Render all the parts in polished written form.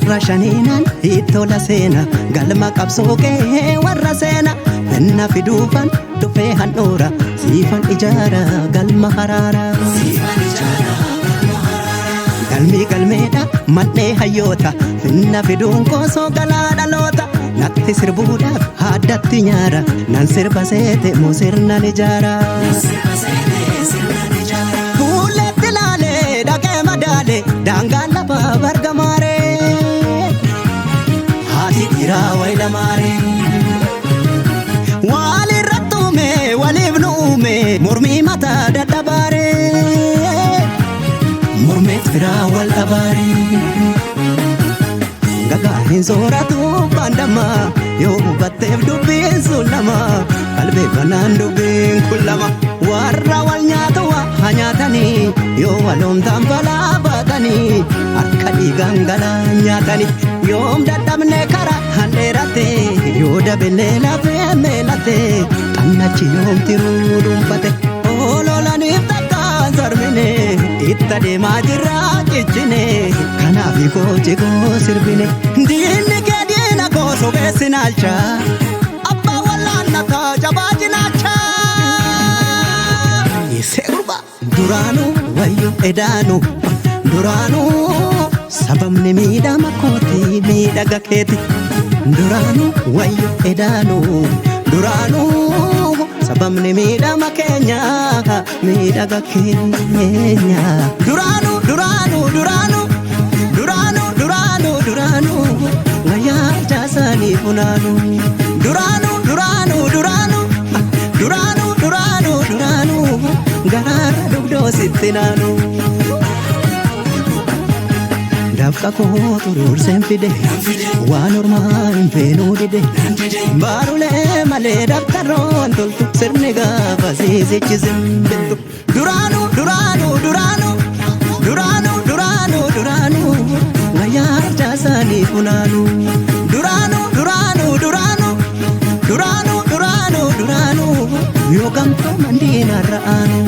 Warra shaniinaan ittola seena galma qabsoo kee warra seena finna fiduufan dhufee handhuura siifan ijaara galma haraara. Galmii galmeedha mannee hayyoota finna fiduun koosoo galaa dhaloota natti sirbuudhaaf addatti nyaara nan sirba seete moo sirnan ijaara. Fuulletti laalee dhaqee madaale daangaan lafaa bargamaaree haati dhiiraa wayi lamaaree. Walirratti uume waliif nu uume mormii mataa dadhabaaree mormeet firaa wal dhabaaree. Gagaa hin sooratu baandama yoo hubatteef dubbiin sun lama qalbeeffannaan dubbiin kun lama warra wal nyaatu waa nyaatanii yoo waloomtaan balaa baatanii harka dhiigaan galaa nyaatanii yoom dadhabne karaa handheerate yoo dabelee lafee meelate xannachi yoom tiruu dhuunfate ololaniif takkaan sarmine itti adeemaa jirraa cichine kanaaf koo koo sirbine diinni kee diina koo sobeessi naalcha abbaa wallaannataa jabaa jinaacha. Isee gurbaa duraanuu wayyo edaanu duraanuu sababni miidhama kooti miidhaga keeti duraanuu wayyo edaanu duraanuu sababni miidhama keenya miidhaga keenya duraanuu duraanuu duraanuu duraanuu duraanuu duraanuu wayyaa jaasanii funaanuu duraanuu duraanuu duraanuu duraanuu duraanuu duraanuu garaara dugdoo sitti naanuu. Dafqa koo xuruurseen fide waan ormaa hin feenuu dide baarulee malee daftaroon toltu sirni gaafa siisichi simbittu duraanuu duraanuu duraanuu duraanuu duraanuu duraanuu wayyaa jaasanii funaanuu duraanuu duraanuu duraanuu duraanuu duraanuu duraanuu yoo gamtoo mandiina ra'aanuu.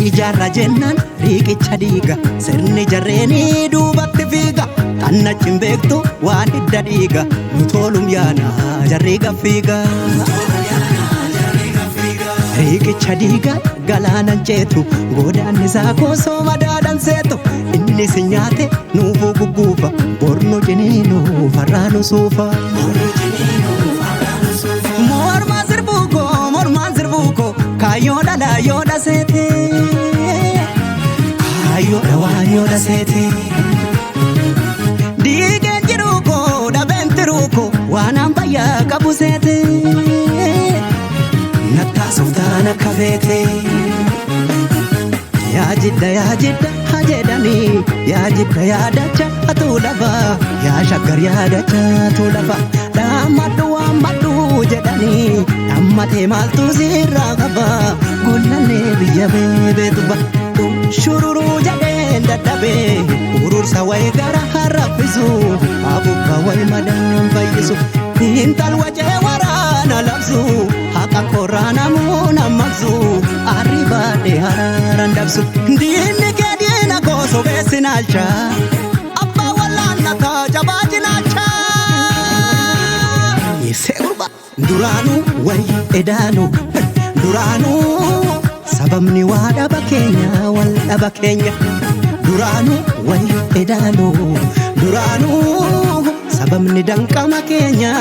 Ijaarra jennaan riiqicha dhiiga sirni jarreenii duubatti fiiga xannachi hin beektu waan hidda dhiiga nu tolum yaana jarri gaffiiga. Riiqicha dhiiga galaanan ceetu godaanni isaa koosoo madaadhan seetu inni si nyaate nuufuu gugguufa borno ciniinuu farraanu suufa. Morma sirbuu koo mormaan sirbuu koo kaayyoo dhala yoo dhaseete. Kaayyoo dhawaa yoo dhaseete. Diigeen jiruu koo dhabeen tiruu koo waan an fayyaa qabu seete. Nattaa softaan akka feete. Yaa jidda yaa jidda haa jedhanii yaa jidda yaa dacha atuu lafa yaa shaggar yaa dacha atuu lafa dhaammadhu waammadhu jedhanii dhaammatee maaltu sirraa qaba gullannee biyya beebeetuba shururuu jedheen dadhabee urursa wayi gara harraffisu abubbaa wayi madaan fayyisu intal wacee waraana labsu haqa korraa namuun ammaqsu arri baadhee haraaran dabsu diinni kee diina koo sobeessi naalcha abbaa wallaannataa jabaa jinaacha. Isee gurbaa duraanuu wayyo edaanuu duraanuu sababni waa dhaba keenya wal dhaba keenya duraanuu wayyo edaanuu duraanuu sababni danqama keenya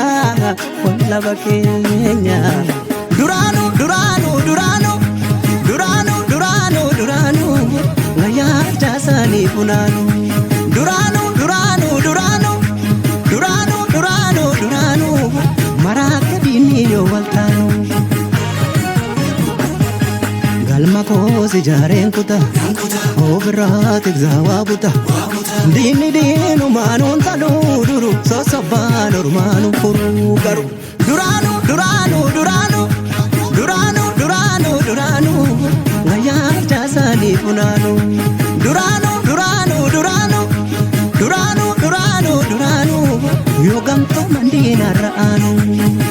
wal dhaba keenya duraanuu duraanuu duraanuu duraanuu duraanuu duraanuu wayyaa jaasanii funaanuu duraanuu duraanuu duraanuu duraanuu duraanuu duraanuu maraatti diinni yoo wal taanu. Galma koos ijaareen kuta ofirraa tiksaa waa buta diinni diinumaan taluu duru sossobaan ormaan furuu garu duraanuu duraanuu duraanuu duraanuu duraanuu duraanuu wayyaa jaasanii funaanuu duraanuu duraanuu. danda'anu.